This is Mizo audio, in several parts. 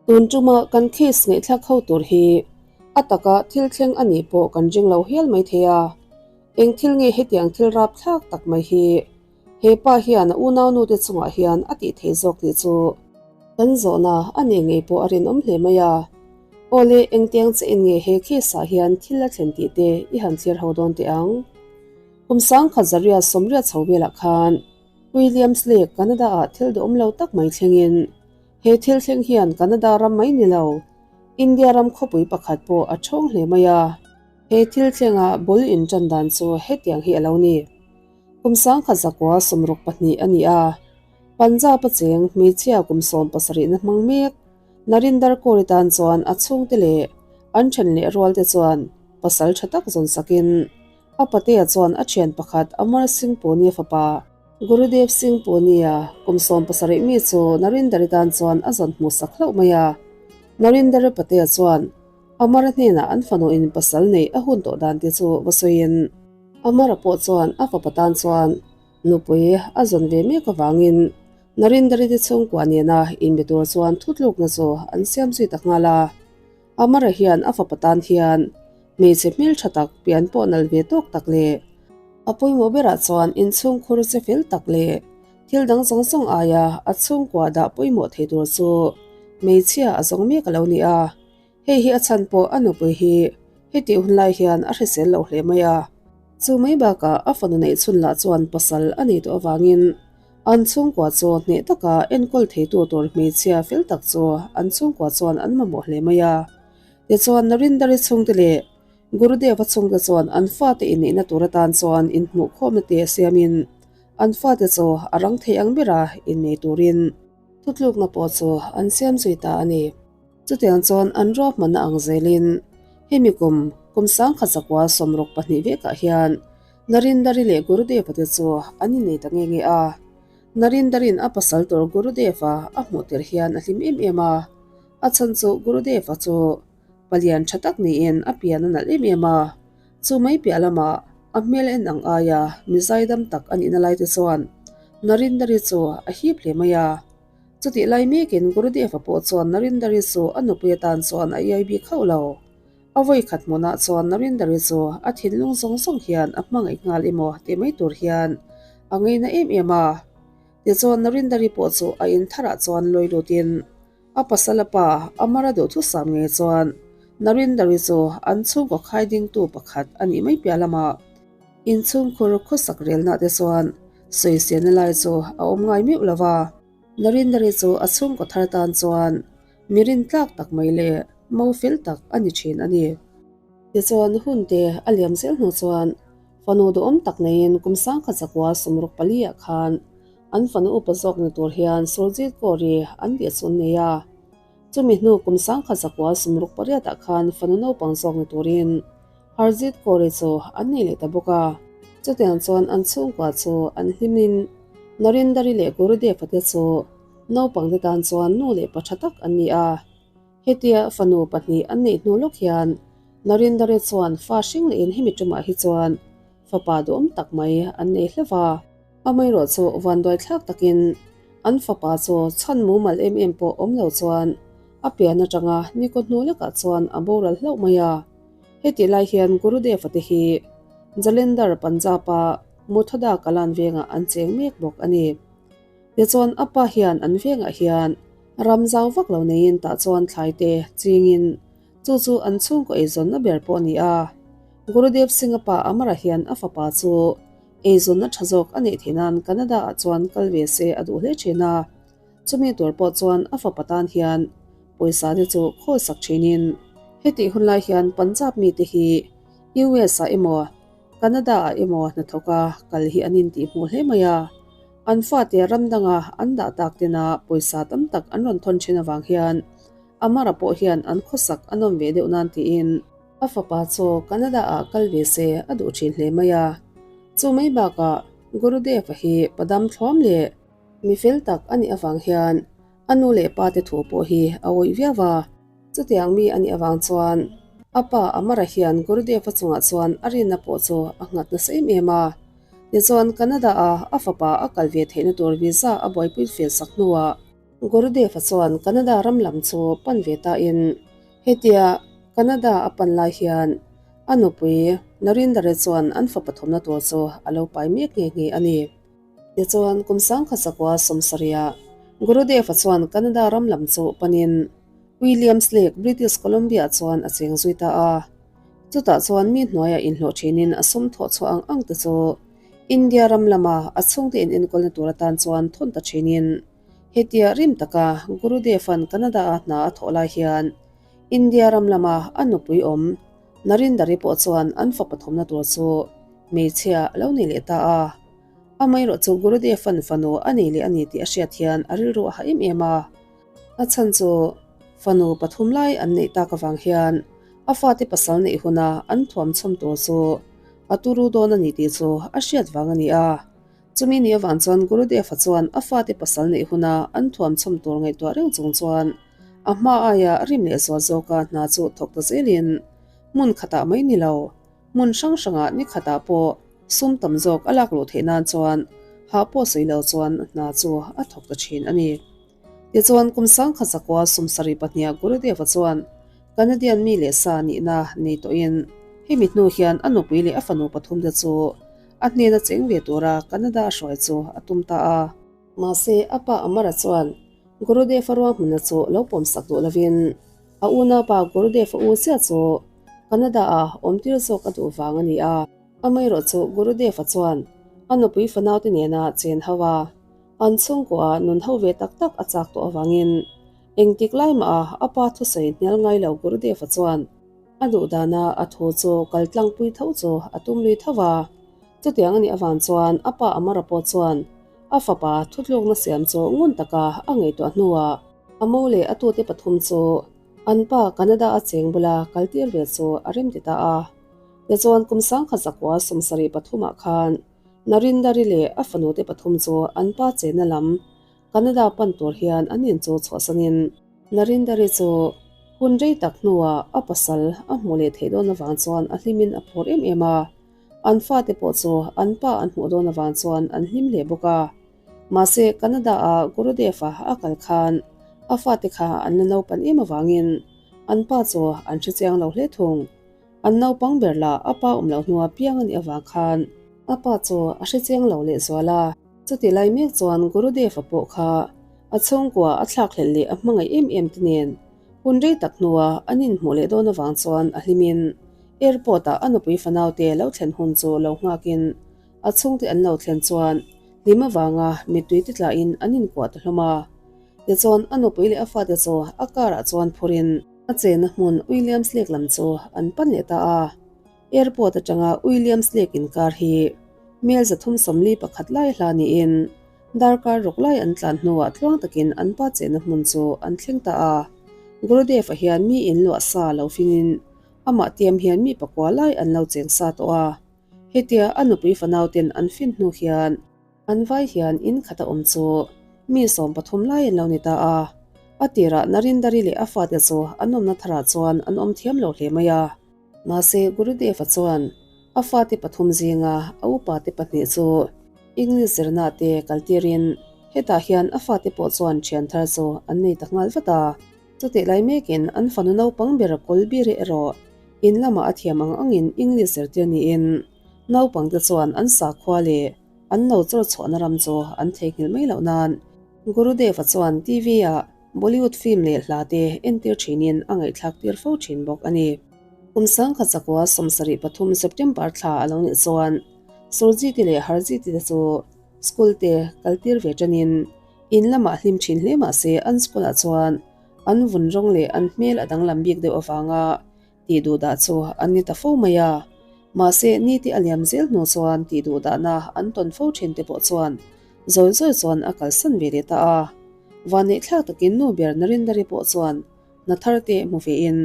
Tun tuma kan case ngaihthlak ho tur hi a taka thil thleng a nih pawh kan ring lo hial mai thei a. Eng thil nge hetiang thil rapthlak tak mai hi he pa hian a unaunu te chungah hian a tih theih zawk tih chu kan zawhna a nih ngei pawh a rinawm hle mai a. Awle engtiang che in nge he case ah hian thil a thlen tih te i han thlir ho dawn teh ang. Kum sangkhat zaria sawmriat chho velah khan Williams Lake, Canada ah thil duhawm lo tak mai thlengin He thil thleng hian Canada ram mai ni lo, India ram khawpui pakhat pawh a thawng hle mai a. He thil thlenga bul intan dan chu hetiang hi a lo ni. Kum sangkhat zakua 62 a ni a, Punjab-a cheng hmeichhia kum 70 na hmang mek Narinder Kaur-i tan chuan a chhungte leh an then leh rualte chuan pasal tha tak zawn sakin a patea chuan a thian pakhat Amar Singh Puni-a fapa Gurudev Singh Punia kum 70 mi chu Narindari tan chuan a zawn hmuh sak hlauh mai a. Narindari patea chuan Amara hnenah an fanu in pasal neih a hun tawh dan te chu va sawiin Amara pawh chuan a fapa tan chuan nupui a zawn ve mek avangin Narindari te chhungkua nena inbe tur chuan thutlukna chu an siam zui ta nghal a. Amara hian a fapa tan hian hmeichhe hmeltha tak pian pawh nalh ve tawk tak leh a pawimawh berah chuan inchhungkhur che fel tak leh thil dang zawng zawng aia a chhungkua dah pawimawh thei tur chu hmeichhia a zawng mek a lo ni a. Hei hi a chhan pawh a nupui hi hetih hun lai hian a hrisel lo hle mai a. Chu mai bakah a fanu neih chhun lah chuan pasal a nei tawh avangin An chhungkua chu hneh taka enkawl theitu tur hmeichhia fel tak chu an chhungkua chuan an mamawh hle mai a. Tichuan Narindari chhungte leh Gurudeva chhungte chuan an fate inneihna tur atan chuan inhmuhkhawmna te siamin an fate chu a rang thei ang bera innei turin thutlukna pawh chu an siam zui ta a ni. Chutiang chuan an ruahmanna ang zelin hemi kum kum 1962 vekah hian Narindari leh Gurudeva te chu an innei ta nge nge a. Narindarin a pasal tur Gurudeva a hmuh tir hian a hlim em em a. A chhan chu Gurudeva chu palian tha tak niin a pian a nalh em em a. Chu mai piah lamah a hmel en ang aia mi zaidam tak a nihna lai te chuan Narindari chu a hip hle mai a. Chutih lai mekin Gurudeva pawh chuan Narindari chu a nupui atan chuan a iai bik hauh lo. A vawi khat hmunah chuan Narindari chu a thinlung zawng zawng hian a hmangaih nghal emaw tih mai tur hian a ngaina em em a. Tichuan Narindari pawh chu a in tharah chuan lawi lutin a pasal a pa Amara duhthusam ngei chuan Narindari chu an chhungkaw khai dingtu pakhat a nih mai piah lamah inchhungkhur khawsak relna te chuan sawiselna lai chu a awm ngai meuh lo va. Narindari chu a chhungkaw thar tan chuan Mi rintlak tak mai leh mo fel tak a ni thin a ni. Tichuan hun te a liam zel hnu chuan fanu duhawm tak neiin kum 1964 ah khan an fanu upa zawk ni tur hian Surjit Kaur-i an tih chu an nei a. Chumi hnu kum 1968 ah khan fanu naupang zawk ni turin Harjit Kaur-i chu an nei leh ta bawk a. Chutiang chuan an chhungkua chu an hlimin Narendra-i leh Gurudev-a te chu Naupangte tan chuan nu leh pa tha tak an ni a. Hetia fanu pahnih an neih hnu lawk hian Narendra chuan fa hring lehin hemi tumah hi chuan fapa duhawm tak mai an nei hleuh a. Amaherawh chu vanduai thlak takin an fapa chu chhan mumal em em pawh awm lo chuan a pian atanga nikaw hnu lekah chuan a boral hlauh mai a. Hetih lai hian Gurudeva te hi Jalandhar Punjab-a Muthoda Kalan vengah an cheng mek bawk a ni. Tichuan a pa hian an vengah hian ram zau vak lo neiin tah chuan thlai te chingin chu chu an chhungkaw eizawnna ber pawh a ni a. Gurudev Singh-a pa Amara hian a fapa chu eizawnna tha zawk a neih theih nan Canada ah chuan kal ve se a duh hle thin a. Chumi tur pawh chuan a fapa tan hian pawisa te chu khawl sak thinin hetih hun lai hian Punjab mite hi US ah emaw Canada ah emaw hnathawka kal hi an intihhmuh hle mai a. An fate ram danga an dah tak tena pawisa tam tak an rawn thawn thin avang hian Amara pawh hian an khawsak a nawm ve deuh nan tiin a fapa chu Canada ah kal ve se a duh thin hle mai a. Chu mai bakah Gurudeva hi padam thluam leh mi fel tak a nih avang hian a nu leh pa te thu pawh hi a awih viau a. Chutiang mi a nih avang chuan a pa Amara hian Gurudeva chungah chuan a rinna pawh chu a nghat nasa em em a. Tichuan Canada-a a fapa a kal ve theihna tur visa a buaipui fel sak hnuah. Gurudev-a chuan Canada ram lam chu pan ve tain hetia Canada a pan lai hian a nupui Narindra chuan an fapa thawmna tur chu a lo pai mek nghe nghe a ni. Tichuan kum sangkhat zakua sawmsarihah Gurudev-a chuan Canada ram lam chu panin Williams Lake, British Columbia chuan a cheng zui ta a. Chutah chuan mi hnuaiah inhlawh thinin a sum thawh chhuah ang ang te chu India ram lama a chhungte in enkawlna tur atan chuan thawn ta thinin hetia rim taka Gurudev-a'n Canada-a hna a thawh lai hian India ram lama a nupui awm Narindari pawh chuan an fapa thawmna tur chu hmeichhia a lo nei leh ta a. Amaherawh chu Gurudev-a'n fanu a nei leh a ni tih a hriat hian a rilru a ha em em a. A chhan chu fanu pathum lai an neih tak avang hian a fate pasal neih huna an thuam chhawm tur chu a turu dawn a ni tih chu a hriat vang a ni a. Chumi ni avang chuan Gurudev-a chuan a fate pasal neih huna an thuam chhawm tur ngaihtuah reng chung chuan a hma aia rim leh zual zawka hna chu thawk ta zelin hmun khatah mai ni lo, hmun hrang hrangah ni khatah pawh sum tam zawk a lak luh theih nan chuan hah pawh sawi lo chuan hna chu a thawk ta thin a ni. Tichuan, kum sangkhat zakua 72ah Gurudeva chuan Canadian mi leh sa nihna nei tawhin hemi hnu hian a nupui leh a fanu pathumte chu a hnena cheng ve tura Canada a hruai chu a tum ta a. Mahse, a pa Amara chuan Gurudeva ruahmanna chu lo pawmsak duh lovin a unaupa Gurudeva u chiah chu Canada-a awmtir zawk a duh vang a ni a. Amaherawhchu chu Gurudeva chuan a nupui fanaute nena chen ho a. An chhungkuah nun ho ve tak tak a chak tawh avangin engtik lai mah a a pa thusawi hnial ngai lo Gurudeva chuan a duh dana a thu chu kal tlangpui tho chu a tum lui tho va. Chutiang a nih avang chuan a pa Amara pawh chuan a fapa thutlukna siam chu ngun taka a ngaihtuah hnuah a mo leh a tute pathum chu an pa Canada a cheng bula kal tir ve chu a rem ti ta a. Tichuan kum sangkhat zakua 73 ah khan Narindari leh a fanute pathum chu an pa chenna lam Canada pan tur hian an in chu chhuahsanin Narindari chu hun rei tak hnuah a pasal a hmuh leh theih dawn avang chuan a hlimin a phur em em a, an fate pawh chu an pa an hmuh dawn avang chuan an hlim hle bawk a. Mahse Canada-a Gurudev-a a kal khan a fate kha an la naupan em avangin an pa chu an hrechiang lo hle thung. An naupang ber lah a pa awm loh hnua piang a nih avang khan a pa chu a hre chiang lo leh zual a. Chuti lai mek chuan Gurudeva pawh kha a chhungkua a thlakhlelh leh a hmangaih em em te nen hun rei tak hnua an inhmuh leh dawn avang chuan a hlimin airport-ah a nupui fanaute lo thlen hun chu lo nghakin a chhungte an lo thlen chuan hlim avanga mittui te tlahin an inkuah ta hlawm a. Tichuan a nupui leh a fate chu a car-ah chuan phurin A chenna hmun Williams Lake lam chu an pan leh ta a, airport atanga Williams Lake inkar hi mel 341 lai hla niin darkar ruk lai an tlan hnuah tluang takin an pa chenna hmun chu an thleng ta a. Gurudev-a hian mi in luah sa lo fingin amah tiam hian mi pakua lai an lo cheng sa tawh a, hetia a nupui fanauten an fin hnu hian An vai hian in khat a awm chu mi 13 lai an lo ni ta a, a tirah Narindari leh a fate chu an awmna tharah chuan an awm thiam lo hle mai a. Mahse Gurudeva chuan a fate pathum zinga a upate pahnih chu English zirna te kaltirin hetah hian a fate pawh chuan thian thar chu an nei ta nghal vat a. Chutih lai mekin an fanu naupang ber Kolbiri erawh in lamah a thiam ang angin English zirtir niin naupangte chuan an sakhua leh An lo chawr chhuahna ram chu an theihnghilh mai loh nan Gurudeva chuan TV-ah Bollywood film leh hla te entir thinin a ngaihthlak tir fo thin bawk a ni. Kum 1973 September thla a lo nih chuan Surjit-i leh Harjit-i te chu school te kal tir ve tanin in lamah hlim thin hle mah se an school-ah chuan an vun rawng leh an hmel a danglam bik deuh avanga Tih duhdah chu an ni ta fo mai a, mahse nite a liam zel hnu chuan tih duhdahna an tawn fo thin te pawh chuan zawi zawi chuan a kalsan ve leh ta a. Vanneihthlak takin nu ber Narendari pawh chuan hna thar te hmu vein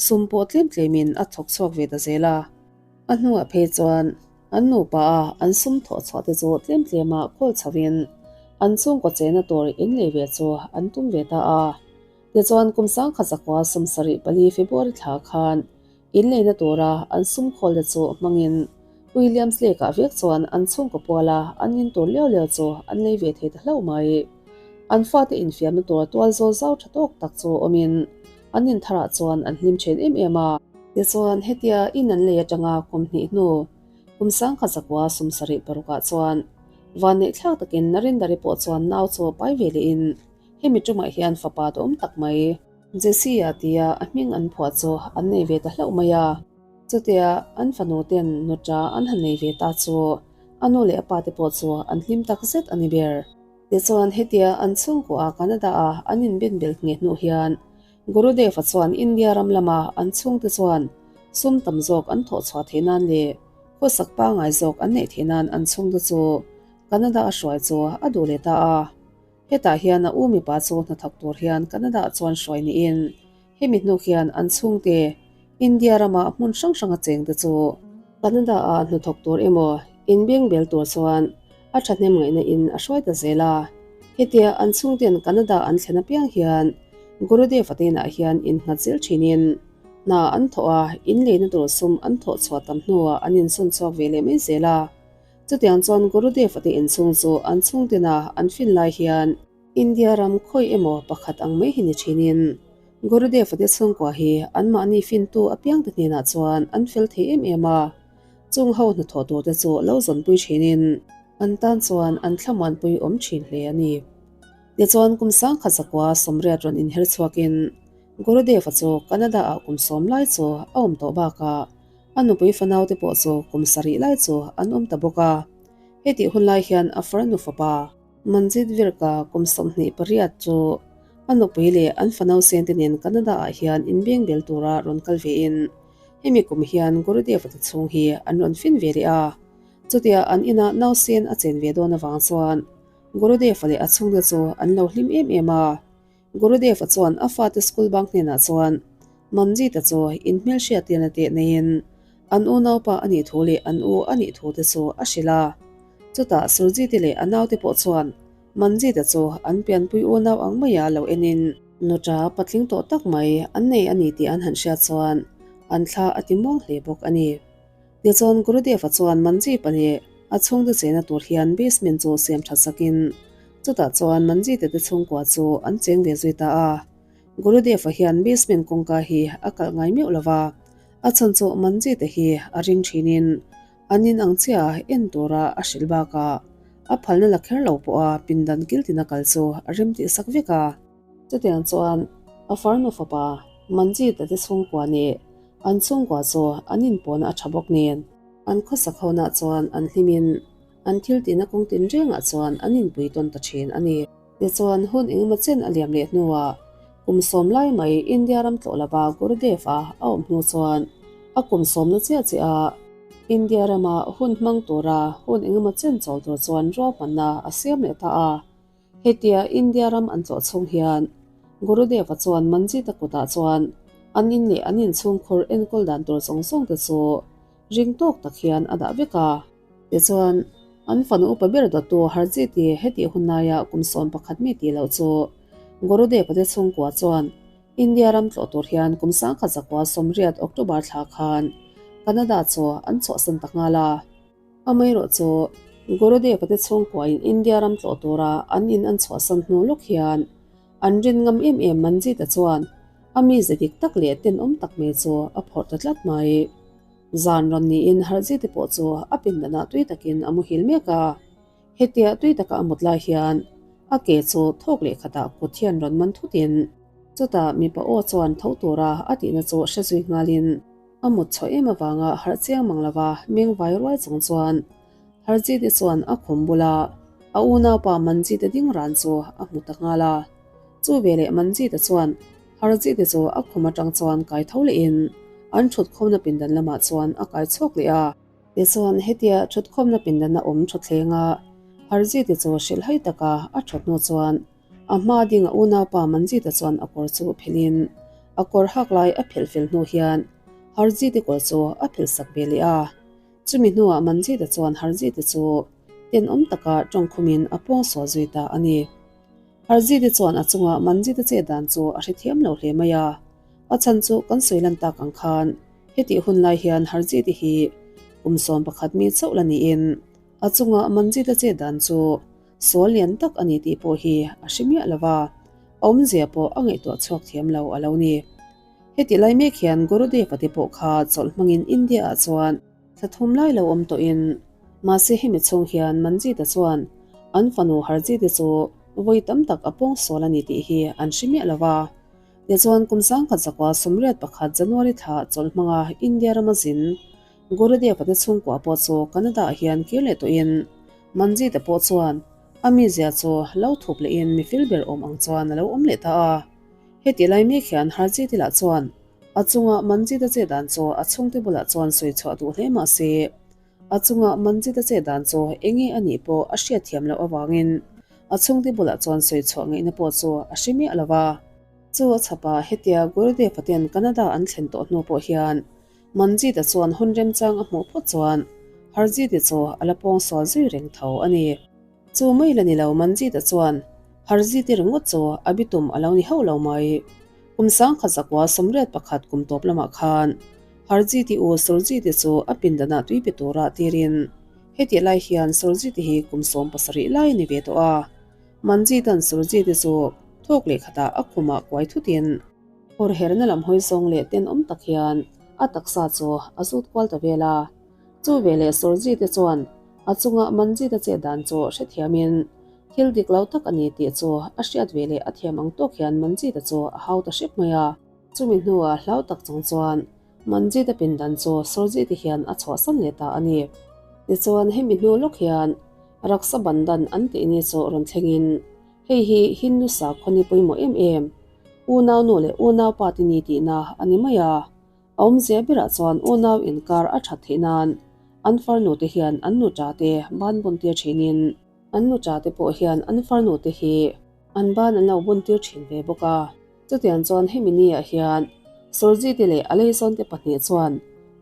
sum pawh tlem tlemin a thawk chhuak ve ta zel a. A hnuah phei chuan an nupa a an sum thawh chhuah te chu tlem tlema khawl chhoin an chhungkaw chena tur inlei ve chu an tum ve ta a. Tichuan kum 1974 February thla khan inleina tura an sum khawlte chu hmangin Williams Lake-ah vek chuan an chhungkaw puala an in tur liau liau chu an lei ve thei ta hlauh mai. An fate infiamna tura tual zawl zau tha tawk tak chu awmin an intharah chuan an hlim thin em em a. Tichuan, hetia in an lei atanga kum hnih hnu kum sangkhat zakua sumsarih parukah chuan vanneih thlak takin Narendra-i pawh chuan nau chu pai ve lehin hemi tumah hian fapa duhawm tak mai Jesse-a tia a hming an phuah chu an nei ve ta hlauh mai a. Chutia an fanu ten nuta an han nei ve ta chu a nu leh a pa te pawh chu an hlim tak zet a ni ber. Tichuan hetia an chhungkua Canada-a an inben bel nghe hnu hian Gurudev-a chuan India ram lama an chhungte chuan sum tam zawk an thawh chhuah theih nan leh khawsak pangngai zawk an neih theih nan an chhungte chu Canada-a hruai chu a duh leh ta a. Hetah hian a u mipa chu hnathawk tur hian Canada-ah chuan hruai niin hemi hnu hian an chhungte India rama hmun hrang hranga chengte chu Canada-ah hnathawk tur emaw inbeng bel tur chuan a thahnem ngaihna in a hruai ta zel a. Hetia an chhungten Canada an thlen apiang hian Gurudev-a te inah hian innghat zel thinin hna an thawh a, inleina tur sum an thawh chhuah tam hnuah an insawn chhuak ve leh mai zel a. Chutiang chuan Gurudev-a te inchhung chu an chhungtena an fin lai hian India ram khawi emaw pakhat ang mai hi ni thinin Gurudev-a te chhungkua hi anmahni fintu apiangte hnenah chuan an fel thei em em a, chung ho hnathawh turte chu lo zawnpui thinin an tan chuan an thlamuanpui awm thin hle a ni. Tichuan kum sangkhat zakua sawmriat rawn inher chhuakin Gurudev-a chu Canada-ah kum sawm lai chu a awm tawh bakah A nupui fanaute pawh chu kum sarih lai chu an awm ta bawk a. Hetih hun lai hian a farnu fapa Manjit Virka kum 28 chu a nupui leh an fanau sente nen Canada-ah hian inbeng bel tura rawn kal vein hemi kum hian Gurudev-a te chhung hi an rawn fin ve leh a. Chutia an inah nausen a chen ve dawn avang chuan Gurudev-a leh a chhungte chu an lo hlim em em a. Gurudev-a chuan a fate school bang hnenah chuan Manjit-a chu inhmelhriat tian a teh neiin an unaupa a nih thu leh an u a nih thu te chu a hrilh a. Chutah Surjit-i leh a naute pawh chuan Manjit-a chu an pianpui unau ang maia lo enin nuṭa patling tawh tak mai an nei a ni tih an han hriat chuan an thla a ti muang hle bawk a ni. Tichuan Gurudev-a chuan Manjit-a leh a chhungte chena tur hian basement chu siam that sakin chutah chuan Manjit-a te chhungkua chu an cheng ve zui ta a. Gurudev-a hian basement kawngka hi a kalh ngai meuh lo va, a chhan chu Manjit-a hi a ring thinin an in ang chiah en tura a hrilh bakah a phalna la kher lo pawha pindan kiltin a kal chu a rem tih sak vek a. Chutiang chuan a farnu fapa Manjit-a te chhungkua nih An chhungkua chu an inpawhna a tha bawk nen. An khawsak honah chuan an hlimin an thil tihna kawng tinrengah chuan an inpui tawn ta thin a ni. Tichuan hun engemaw chen a liam leh hnuah kum sawm lai mai India ram tlawh lova Gurudev-a a awm hnu chuan a kum sawmna chiah chiah a India rama hun hmang tura hun engemaw chen chawl tur chuan ruahmanna a siam leh ta a. Hetia India ram an tlawh chhung hian Gurudeva chuan Manjita kutah chuan an in leh an inchhungkhur enkawl dan tur zawng zawng te chu ring tawk tak hian a dah vek a. Tichuan, an fanu upa ber dawttu Harjit-i hetih hun laia kum 11 mi tih loh chu Gurudeva te chhungkua chuan India ram tlawh tur hian kum 1980 October thla khan Canada chu an chhuahsan ta nghal a. Amaherawh chu, Gurudeva te chhungkuain India ram tlawh tura an in an chhuahsan hnu lawk hian an rin ngam em em Manjit-a chuan a mize dik tak leh tenawm tak mai chu a phawrh ta tlat mai. Zan rawn niin Harjit-i pawh chu a pindanah tui takin a muhil mek a. Hetia tui taka a mut lai hian a ke chu thawk leh khatah kut hian rawn man thutin chutah mipa aw chuan tho tura a tihna chu hre zui nghalin A mut chhuah em avanga harh chiang mang lova meng vai ruai chung chuan Harjit-i chuan a khum bula a unaupa Manjit-a ding ran chu a hmu ta nghal a. Chu veleh Manjit-a chuan Harjit-i chu a khum atang chuan kai tho lehin an thutkhawmna pindan lamah chuan a kai chhuak leh a. Tichuan hetia thutkhawmna pindana awm thutthlenga Harjit-i chu hrilhhai taka a thut hnu chuan A hma ding a unaupa Manjit-a chuan a kawr chu phelhin a kawr hak lai a phelh fel hnu hian Harjit-i kawr chu a phelh sak ve leh a. Chumi hnuah Manjit-a chuan Harjit-i chu tenawm taka tawngkhumin a pawngsual zui ta a ni. Harjit-i chuan a chunga Manjit-a chet dan chu a hrethiam lo hle mai a. A chhan chu kan sawi lan tak ang khan hetih hun lai hian Harjit-i hi kum 11 mi chauh la niin a chunga Manjit-a chet dan chu. Sual lian tak a ni tih pawh hi a hre miah lo va, a awmzia pawh a ngaihtuah chhuak thiam lo a lo ni. Heti lai mek hian Gurudeva te pawh kha chawlh hmangin India ah chuan thla thum lai lo awm tawhin, mahse hemi chhung hian Manjita chuan an fanu Harjit-i chu vawi tam tak a pawng sual a ni tih hi an hre miah lo va. Tichuan kum sangkhat zakua 81 January thla chawlh hmanga India rama zin Gurudeva te chhungkua pawh chu Canada ah hian kir leh tawhin Manjita pawh chuan a mizia chu lo thup lehin mi fil ber awm ang chuan a lo awm leh ta a. Heti lai mek hian Harjit-i lah chuan a chunga Manjita che dan chu a chhungte bulah chuan sawi chhuah duh hle mah se, a chunga Manjita che dan chu enge a nih pawh a hriat thiam loh avangin a chhungte bulah chuan sawi chhuah ngaihna pawh chu a hre miah lo va. Chu a chhapah hetia Gurudeva ten Canada an thlen tawh hnu pawh hian Manjita chuan hun remchang a hmuh phawt chuan Harjit-i chu a la pawng sual zui reng tho a ni. Chu mai la ni lo Manjita chuan Harjit-i ringawt chu a bitum a lo ni hauh lo mai. Kum sangkhat zakua 81 kum tawp lamah khan Harjit-i u Surjit-i chu a pindanah tui pe tura tirin hetih lai hian Surjit-i hi kum 17 lai a ni ve tawh a. Manjita'n Surjit-i chu thawk leh khatah a khumah kuai thutin, Phur herna lam hawi zawng leh tenawm tak hian a taksa chu a zut kual ta vel a. Chu veleh Surji te chuan a chunga Manjit a chet dan chu hrethiamin thil dik lo tak a ni tih chu a hriat veleh a thiam ang tawk hian Manjit a chu a hau ta hrep mai a. Chumi hnuah hlau tak chung chuan Manjit a pindan chu Surji te hian a chhuahsan leh ta a ni. Tichuan hemi hnu lawk hian Raksa Bandhan an tih ni chu rawn thlengin Hei hi Hindu sakhaw ni pawimawh em em, unau nu leh unau pa te ni tihna a ni mai a. A awmzia berah chuan unau inkar a that theih nan an farnu te hian an nuta te ban bun tir thinin an nuta te pawh hian an farnu te hi an ban an lo bun tir thin ve bawk a. Chutiang chuan hemi niah hian Surjit-i leh a leizawn te pahnih chuan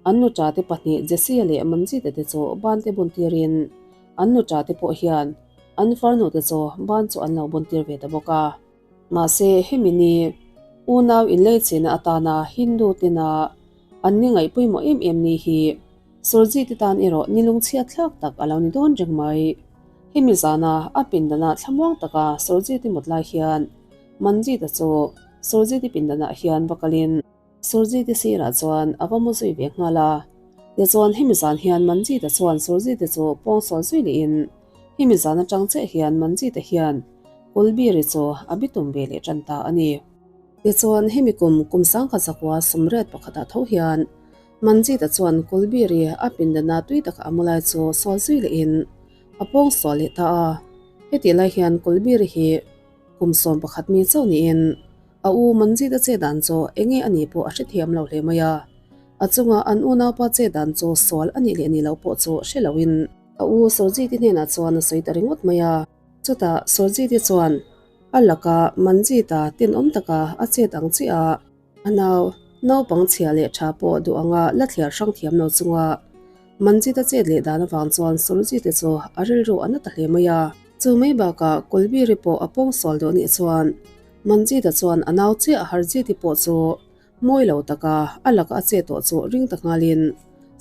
an nuta te pahnih Jesse-a leh Manjit-a te chu ban te bun tirin an nuta te pawh hian An farnu te chu ban chu an lo bun tir ve ta bawk a. Mahse, hemi ni unau inleichhina atana Hindu tena an ni ngaih pawimawh em em ni hi Surji te tan erawh ni lungchhiat thlak tak a lo ni dawn reng mai. Hemi zana a pindanah thlamuang taka Surji te mut lai hian Manjit-a chu Surji te pindanah hian va kalin, Surjit-i sirah chuan a va mu zui ve nghal a. Tichuan hemi zan hian Manjit-a chuan Surjit-i chu pawngsual zui lehin hemi zan atang chiah hian Manjit-a hian Kulbir-i chu a bitum ve leh tan ta a ni. Tichuan hemi kum kum 1981 pakhatah tho hian Manjit-a chuan Kulbir-i a pindana tui taka a mu lai chu sual zui lehin a pawngsual leh ta a. Hetih lai hian Kulbir-i hi kum 11 mi chauh niin A u Manjit a chet dan chu enge a nih pawh a hrethiam lo hle mai a. A chunga an unaupa chet dan chu sual a nih leh nih loh pawh chu hre loin a u Surjit-i hnenah chuan a sawi ta ringawt mai a. Chutah Surjit-i chuan a laka Manjit-a tenawm taka a chet ang chiah a, a nau naupang chhia leh tha pawh duh anga la thliar hrang thiam lo chunga Manjit-a chet leh dan avang chuan Surjit-i chu a rilru a na ta hle mai a. Chu mai bakah Kulbir-i pawh a pawngsual duh anih chuan Manjit-a chuan a nau chiah Harjit-i pawh chu mawi lo taka a laka a che tawh chu ring ta nghalin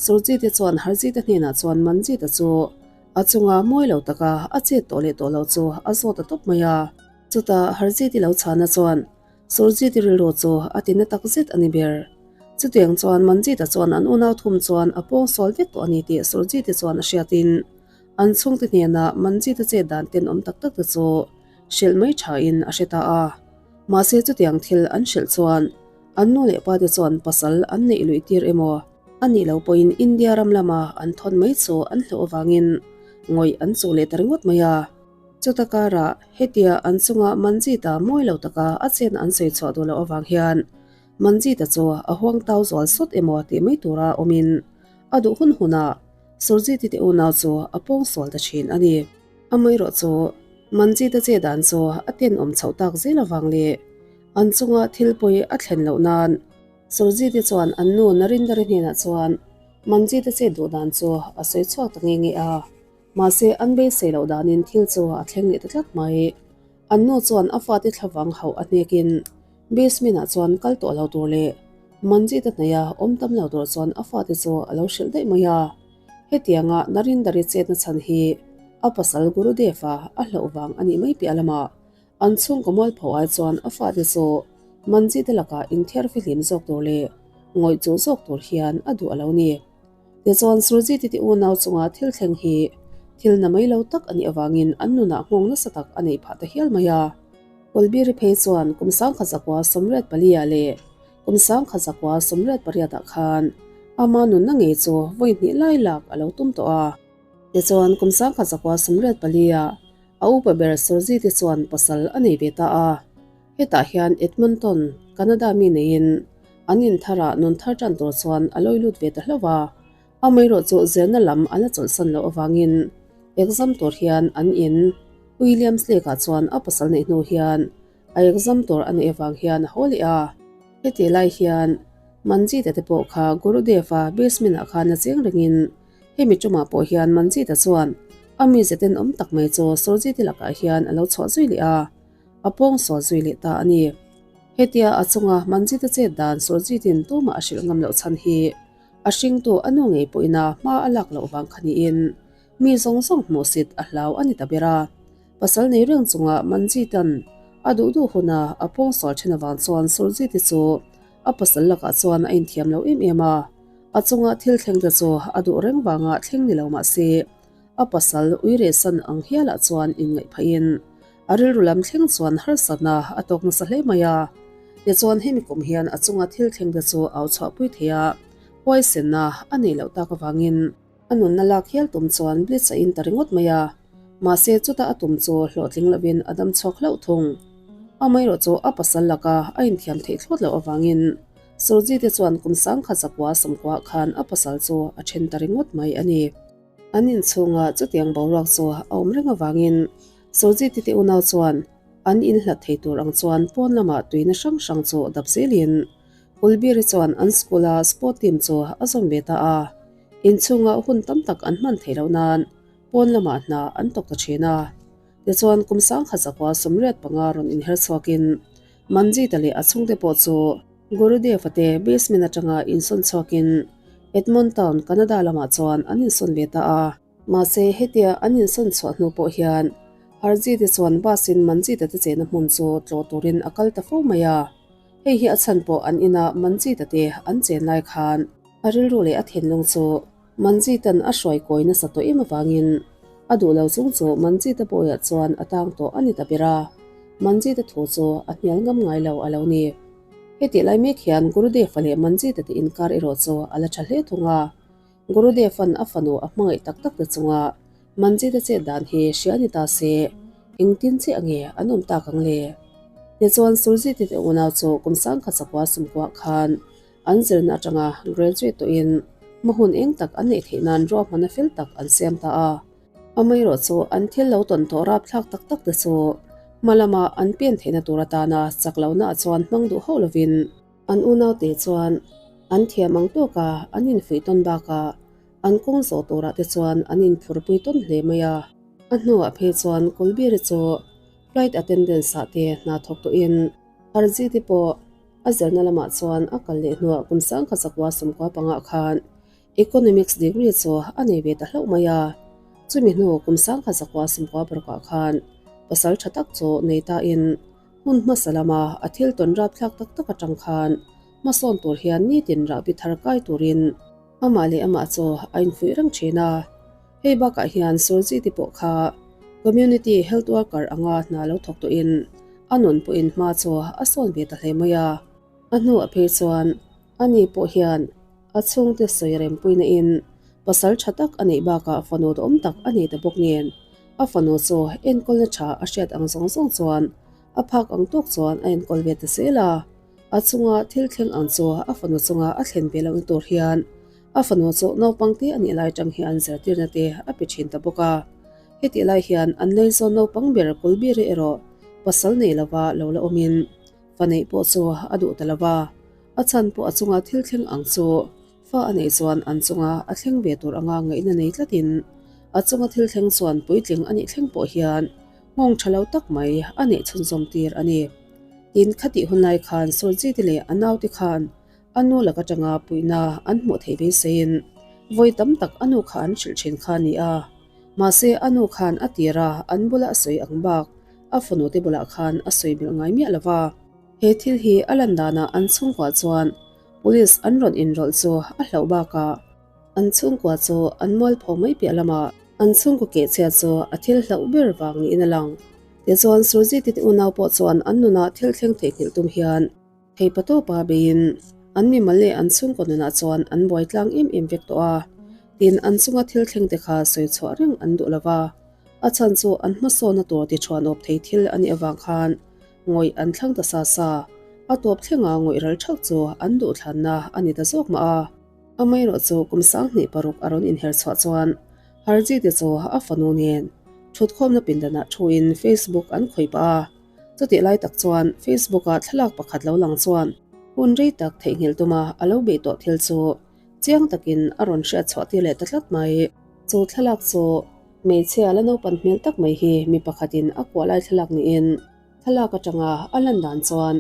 Surjit-i chuan Harjit-a hnenah chuan Manjit-a chu a chunga mawi lo taka a chet tawh leh tawh lo chu a zawt ta tawp mai a. Chutah Harjit-i lo chhana chuan Surjit-i rilru chu a ti na tak zet a ni ber. Chutiang chuan Manjit-a chuan an unau thum chuan a pawngsual vek tawh a ni tih Surjit-i chuan a hriatin an chhungte hnenah Manjit-a chet dan tenawm tak tak te chu hrilh mai thain a hre ta a. Mahse chutiang thil an hrilh chuan an nu leh pa te chuan pasal an neih luih tir emaw a nih loh pawhin India ram lama an thawn mai chu an hlauh avangin ngawih an chuh leh ta ringawt mai a. Chuta karah hetia an chunga Manjit-a mawi lo taka a chenna an sawi chhuah duh loh avang hian Manjit-a chu a huang tau zual sawt emaw tih mai tura awmin a duh hun hunah Surjit-i te unau chu a pawngsual ta thin a ni. Amaherawh chu Manjit-a che dan chu a tenawm chhoh tak zel avang leh an chunga thil pawi a thlen loh nan Surjit-i chuan an nu Narindar-i hnenah chuan Manjit-a che duh dan chu a sawi chhuak ta nghe nghe a. Mahse an beisei loh danin thil chu a thleng leh ta tlat mai. An nu chuan a fate thlavang hauh a hnekin basement-ah chuan kal tawh lo tur leh Manjit-a hnaih a awm tam lo tur chuan a fate chu a lo hrilh daih mai a. Hetianga Narindar-i chetna chhan hi. A pasal Gurudev-a a hlauh vang a nih mai piah lamah an chhungkaw mualpho ai chuan a fate chu Manjit-a lakah inthiar fihlim zawk tur leh ngawih chu zawk tur hian a duh a lo ni. Tichuan Surjit-i te unau chunga thil thleng hi thil na mai lo tak a nih avangin an nunah nghawng nasa tak a neih phah ta hial mai a. Kawlbiri phei chuan kum sangkhat zakua 84 ah leh kum sangkhat zakua 88 ah khan ama nunna ngei chu vawi hnih lai lak a lo tum tawh a. Tichuan kum sangkhat zakua 84 ah a upa ber Surjit-i chuan pasal a nei ve ta a. Hetah hian Edmonton, Canada mi neiin an intharah nun thar tan tur chuan a lawi lut ve ta hlauh a. Amaherawh chu zirna lam a la chawlhsan loh avangin exam tur hian an in Williams Lake-ah chuan a pasal neih hnu hian a exam tur a neih avang hian a haw leh a. Hetih lai hian Manjita te pawh kha Gurudev-a basement-ah khan a cheng rengin hemi tumah pawh hian Manjita chuan a mize tenawm tak mai chu Surjit-i lakah hian a lo chhuah zui leh a. A pawngsual zui leh ta a ni. Hetia a chunga Manjita chet dan Surjit-in tumah a hrilh ngam loh chhan hi a hringtu a nu ngei pawhin a hma a lak loh vang kha niin mi zawng zawng hmuhsit a hlau a ni ta ber a. Pasal nei reng chunga Manjit-a'n a duh duh huna a pawngsual then avang chuan Surjit-i chu a pasal lakah chuan a inthiam lo em em a. A chunga thil thleng te chu a duh reng vanga thleng ni lo mah se a pasal uirehsan ang hialah chuan inngaih phahin A rilru lam thleng chuan harsatna a tawk nasa hle mai a. Tichuan hemi kum hian a chunga thil thleng te chu au chhuahpui thei a, huaisenna a neih loh tak avangin a nunna lak hial tum chuan blitz a in ta ringawt mai a. Mahse chuta a tum chu hlawhtling lovin a dam chhuak hlauh thung. Amaherawh chu a pasal laka a inthiam theih thlawt loh avangin Surji te chuan kum 1990 ah khan a pasal chu a then ta ringawt mai a ni. An inchhunga chutiang boruak chu a awm reng avangin Surjit-i te unau chuan an inhlat thei tur ang chuan pawn lamah tuina hrang hrang chu dap zelin Kulbir-i chuan an school-a sport team chu a zawm ve ta a. Inchhunga hun tam tak an hman theih loh nan pawn lamah hna an tawk ta thin a. Tichuan kum 1985 rawn inher chhuakin Manjit-a leh a chhungte pawh chu Gurudev-a te basement atanga insawn chhuakin Edmontown, Canada lamah chuan an insawn ve ta a. Mahse, hetia an insawn chhuah hnu pawh hian Harji te chuan bus in Manjita te chehna hmun chu tlawh turin a kal ta fo mai a. Hei hi a chhan pawh an ina Manjita te an chen lai khan a rilru leh a thinlung chu Manjita'n a hruai kawi nasa tawh em avangin a duh lo chung chu Manjita bawiah chuan a tang tawh a ni ta ber a. Manjita thu chu a hnial ngam ngai lo a lo ni. Hetih lai mek hian Gurudev-a leh Manjita te inkar erawh chu a la tha hle thung a. Gurudev-a'n a fanu a hmangaih tak tak te chunga Manjit-a chet dan hi hria ni ta se, engtin chiah nge an awm tak ang le? Tichuan Surjit-i te unau chu kum 1990 khan an zirna atanga graduate tawhin hma hun eng tak an neih theih nan ruahmanna fel tak an siam ta a. Amaherawh chu an thil lo tawn tawh rapthlak tak tak te chu hma lama an pen theihna tur atana chak lohna ah chuan hmang duh hauh lovin, An unaute chuan an thiam ang tawka an infuih tawn bakah an kawng zawh turah te chuan an inphurpui tawn hle mai a. A hnuah phei chuan Kulbir-i chu flight attendants ah te hna thawk tawhin Harji te pawh a zirna lamah chuan a kal leh hnuah kum 1995 khan Economics degree chu a nei ve ta hlauh mai a. Chumi hnu kum 1996 ah khan pasal tha tak chu nei tain Hmun hmasa lama a thil tawn rapthlak tak tak atang khan hmasawn tur hian nitin rahbi thar kai turin amah leh amah chu a infuih reng thin a. Hei bakah hian Surjit-i pawh kha Community Health Worker anga hna lo thawk tawhin a nun pawhin hma chu a sawn ve ta hle mai a. A hnuah phei chuan ani pawh hian a chhungte sawi rempuina in pasal tha tak a neih bakah fanu duhawm tak a nei ta bawk nen a fanu chu enkawlna tha a hriat ang zawng zawng chuan a phak ang tawk chuan a enkawl ve ta zel a. A chunga thil thleng ang chu a fanu chunga a thlen ve lohna tur hian a fanu chu naupang te a nih lai tang hian zirtirna te a pe thin ta bawk a. Hetih lai hian an laizawn naupang ber Kulbiri erawh pasal nei lova lo la awmin Fa neih pawh chu a duh ta lo va, a chhan pawh a chunga thil thleng ang chu fa a neih chuan an chunga a thleng ve tur anga ngaihna nei tlatin a chunga thil thleng chuan puitling a nih thleng pawh hian nghawng tha lo tak mai a neih chhunzawm tir a ni. Tin, khatih hun lai khan Surjit-i leh a naute khan a nu lak atanga puihna an hmuh theih beiseiin vawi tam tak a nu kha an hrilh thin kha a ni a. Mahse a nu khan a tir a, an bula a sawi ang bak a fanu te bulah khan a sawi belh ngai miah lo va. He thil hi a lan danah an chhungkua chuan police an rawn inrawlh chu a hlauh bakah an chhungkua chu an mualpho mai piah lamah an chhungkaw kehchhia chu a thil hlauh ber vang niin a lang. Tichuan Surjit-i te unau pawh chuan an nunah thil thleng theihnghilh tum hian Theipa tawpa beiin an mimal leh an chhungkaw nunah chuan an buai tlang em em vek tawh a, tin an chunga thil thleng te kha sawi chhuah reng an duh lo va, a chhan chu an hmasawnna tur ti thuanawp thei thil a nih avang khan ngawih an thlang ta sa sa, a tawp thlenga ngawih ral thak chu an duhthlanna a ni ta zawk mah a. Amaherawhchu kum 26 a rawn inher chhuah chuan Harjeet-i chu a fanu nen thutkhawmna pindanah thuin Facebook an khawih pah a. Chutih lai tak chuan Facebook-a thlalak pakhat lo lang chuan hun rei tak theihnghilh tuma a lo beih tawh thil chu chiang takin a rawn hriat chhuah tir leh ta tlat mai. Chu thlalak chu hmeichhia la naupan hmel tak mai hi mi pakhatin a kuah lai thlalak niin thlalak atanga a lan dan chuan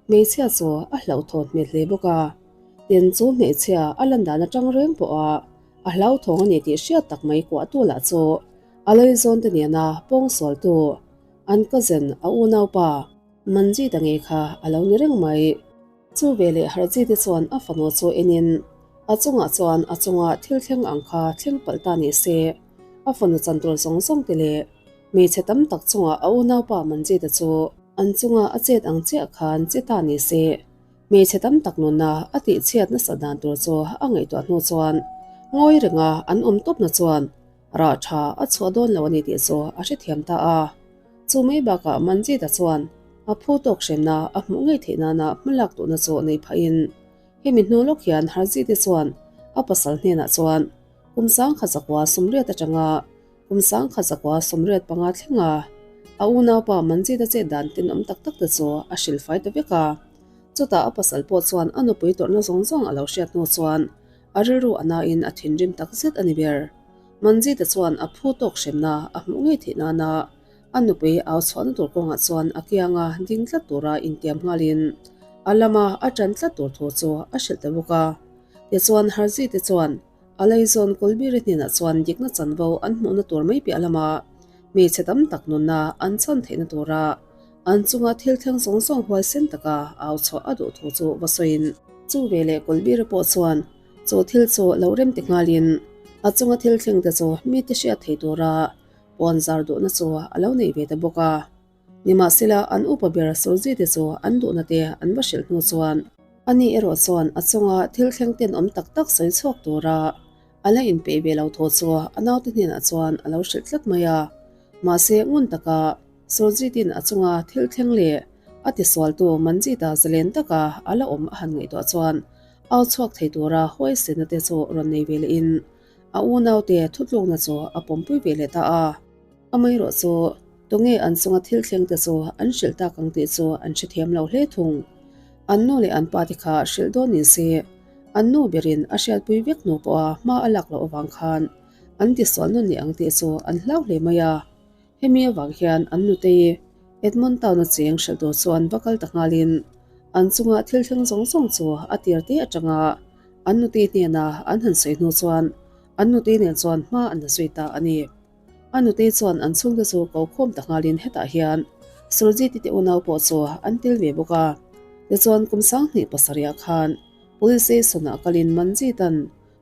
hmeichhia chu a hlauhthawn hmel hle bawk a. Tin, chu hmeichhia a lan dan atang reng pawha a hlauthawng a ni tih hriat tak mai kuahtu lah chu a laizawn te nena pawngsualtu An cousin, a unaupa, Manjit-a ngei kha a lo ni reng mai. Chu veleh Harjeet-i chuan a fanu chu enin a chungah chuan a chunga thil thleng ang kha thleng palh ta ni se, a fanu chan tur zawng zawng te leh hmeichhe tam tak chungah a unaupa Manjit-a chu an chunga a chet ang chiah khan che ta ni se, hmeichhe tam tak nunna a tihchhiat nasat dan tur chu a ngaihtuah hnu chuan ngawi renga an awm tawpna chuan Rah tha a chhuah dawn lo a ni tih chu a hrethiam ta a. Chu mai bakah Manjit-a chuan a phu tawk hremna a hmuh ngei theih nana hmalak duhna chu nei phahin hemi hnu lawk hian Harjeet-i chuan a pasal hnenah chuan kum 1980 atanga kum 1985 thlenga a unaupa Manjit-a chet dan tenawm tak tak te chu a hrilhfai ta vek a. Chutah a pasal pawh chuan a nupui tawrhna zawng zawng a lo hriat hnu chuan A rilru a nain a thinrim tak zet a ni ber. Manjita chuan a phu tawk hremna a hmuh ngei theih nana a nupui au chhuahna tur kawngah chuan a kianga ding tlat tura intiam nghalin a lama a ṭan tlat tur thu chu a hrilh ta bawk a. Tichuan Harjite chuan a laizawn Kulbiri hnenah chuan dikna chanvo an hmuhna tur mai piah lama hmeichhe tam tak nunna an chan theihna tura An chunga thil thleng zawng zawng huaisen taka au chhuah a duh thu chu va sawiin. Chu veleh Kulbira pawh chuan chu thil chu lo rem ti nghalin a chunga thil thleng te chu mite hriat thei tura pawn zar duhna chu a lo nei ve ta bawk a. Nimahsela an upa ber Surji te chu an duhna te an va hrilh hnu chuan ani erawh chuan a chunga thil thleng tenawm tak tak sawi chhuak tura a la inpeih ve lo thu chu a naute hnenah chuan a lo hrilh tlat mai a. Mahse ngun taka Surjit-in a chunga thil thleng leh a tisualtu Manjit-a zalen taka a la awm a han ngaihtuah chuan au chhuak thei tura huaisenna te chu rawn nei ve lehin a unaute thutlukna chu a pawmpui ve leh ta a. Amaherawh chu tunge an chunga thil thleng te chu an hrilh tak ang tih chu an hrethiam lo hle thung. An nu leh an pa te kha hrilh dawn ni se an nu berin a hriatpui vek hnu pawha hma a lak loh avang khan an tisual nawn leh ang tih chu an hlau hle mai a. Hemi avang hian an nutei Edmond Town-a cheng hrilh tur chuan va kal ta nghalin an chunga thil thleng zawng zawng chu a tir te atanga an nutei hnena an han sawi hnu chuan an nutei nen chuan hma an la zui ta a ni. A nutei chuan an chhungte chu ko khawm ta nghalin hetah hian Surjit-i te unau pawh chu an tel ve bawk a. Tichuan kum 27 ah khan Police Station-ah kalin Manjit-a'n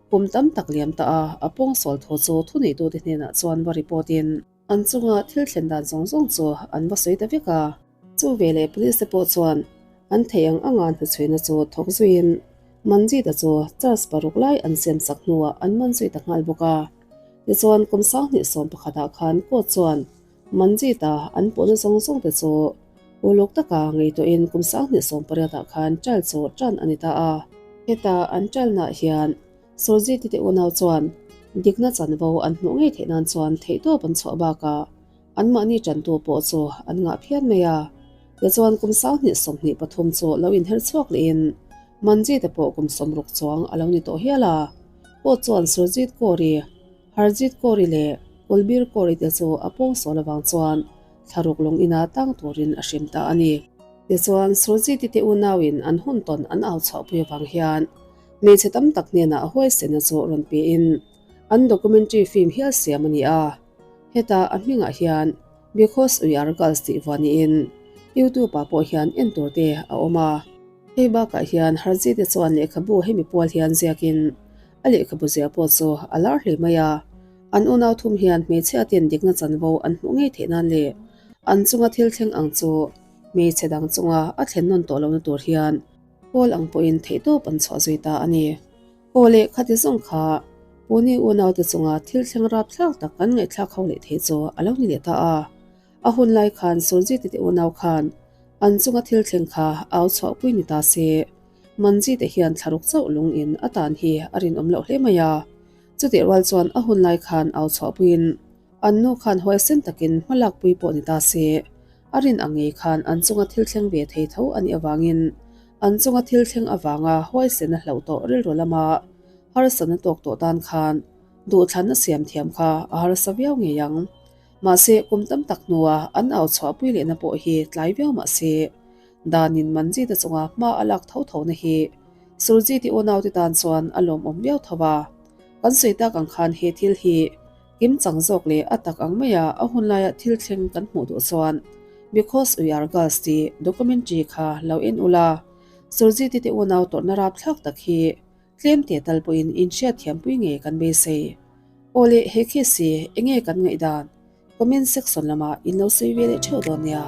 Kum tam tak liam ta a, a pawngsual thu chu thuneitute hnenah chuan va report in an chunga thil thlen dan zawng zawng chu an va sawi ta vek a. Chu veleh police te pawh chuan an theih ang anga hnuchhuina chu thawk zuiin Manjit-a chu charge paruk lai an siam sak hnuah an man zui ta nghal bawk a. Tichuan kum 2011 ah khan court chuan Manjit-a an puhna zawng zawng te chu uluk taka ngaihtuahin kum 2018 ah khan trial chu tan a ni ta a. Heta an trial-naah hian Surjit-i te unau chuan dikna chanvo an hmuh ngei theih nan chuan theihtawp an chhuah bakah anmahni tantu pawh chu an ngah phian mai a. Tichuan kum 2023 chu lo inher chhuak lehin Manjit-a pawh kum 60 chuang a lo ni tawh hial a. Court chuan Surjit Kaur-i Harjit Kaur-i leh Kulbir Kaur-i te chu a pawngsual avang chuan thlaruk lawng ina tang turin a hrim ta a ni. Tichuan, Surjit-i te unauin an hun tawn an au chhuahpui avang hian hmeichhe tam tak hnenah a huaisena chu rawn pein an documentary film hial siam a ni a. Heta a hmingah hian Because We Are Girls tih vuah niin YouTube ah pawh hian en tur te a awm a. Hei bakah hian Harji te chuan lehkhabu hemi pual hian ziakin a lehkhabu ziah pawh chu a lar hle mai a. An unau thum hian hmeichhia ten dikna chanvo an hmuh ngei theih nan leh an chunga thil thleng ang chu hmeichhe dang chunga a thlen nawn tawh lohna tur hian pawl ang pawhin theihtawp an chhuah zui ta a ni. Aw leh khati zawng kha Puni unaute chunga thil thleng rapthlak tak kan ngaihthlak ho leh thei chu a lo ni leh ta a. A hun lai khan Surjit te unau khan an chunga thil thleng kha au chhuahpui ni ta se. Manji te hian thlaruk chauh lung in a tan hi a rinawm loh hle mai a. Chutih rual chuan a hun lai khan au chhuahpuiin an nu khan huaisen takin hma lakpui pawh ni ta se. A rin ang ngei khan an chunga thil thleng ve thei tho a nih avangin an chunga thil thleng avanga huaisen a hlauh tawh rilru lama harsatna tawk tawh tan khan duhthlanna siam thiam kha a harsa viau ngei ang. Mahse, kum tam tak hnua an au chhuahpui lehna pawh hi tlai viau mah se, danin Manjita chunga hma a lak tho tho na hi Surjit-i unaute tan chuan a lawmawm viau tho a. Kan sawi tak ang khan he thil hi kim chang zawk leh a tak ang maia a hun laia thil thleng kan hmuh duh chuan Because We Are Girls tih documentary kha lo en ula, Surjit-i te unau tawrhna rapthlak tak hi Tlem teh tal pawhin inhriat thiampui nge kan beisei? Aw le, he case hi enge kan ngaihdan? Comment section lamah in lo sawi ve leh theuh dawn nia.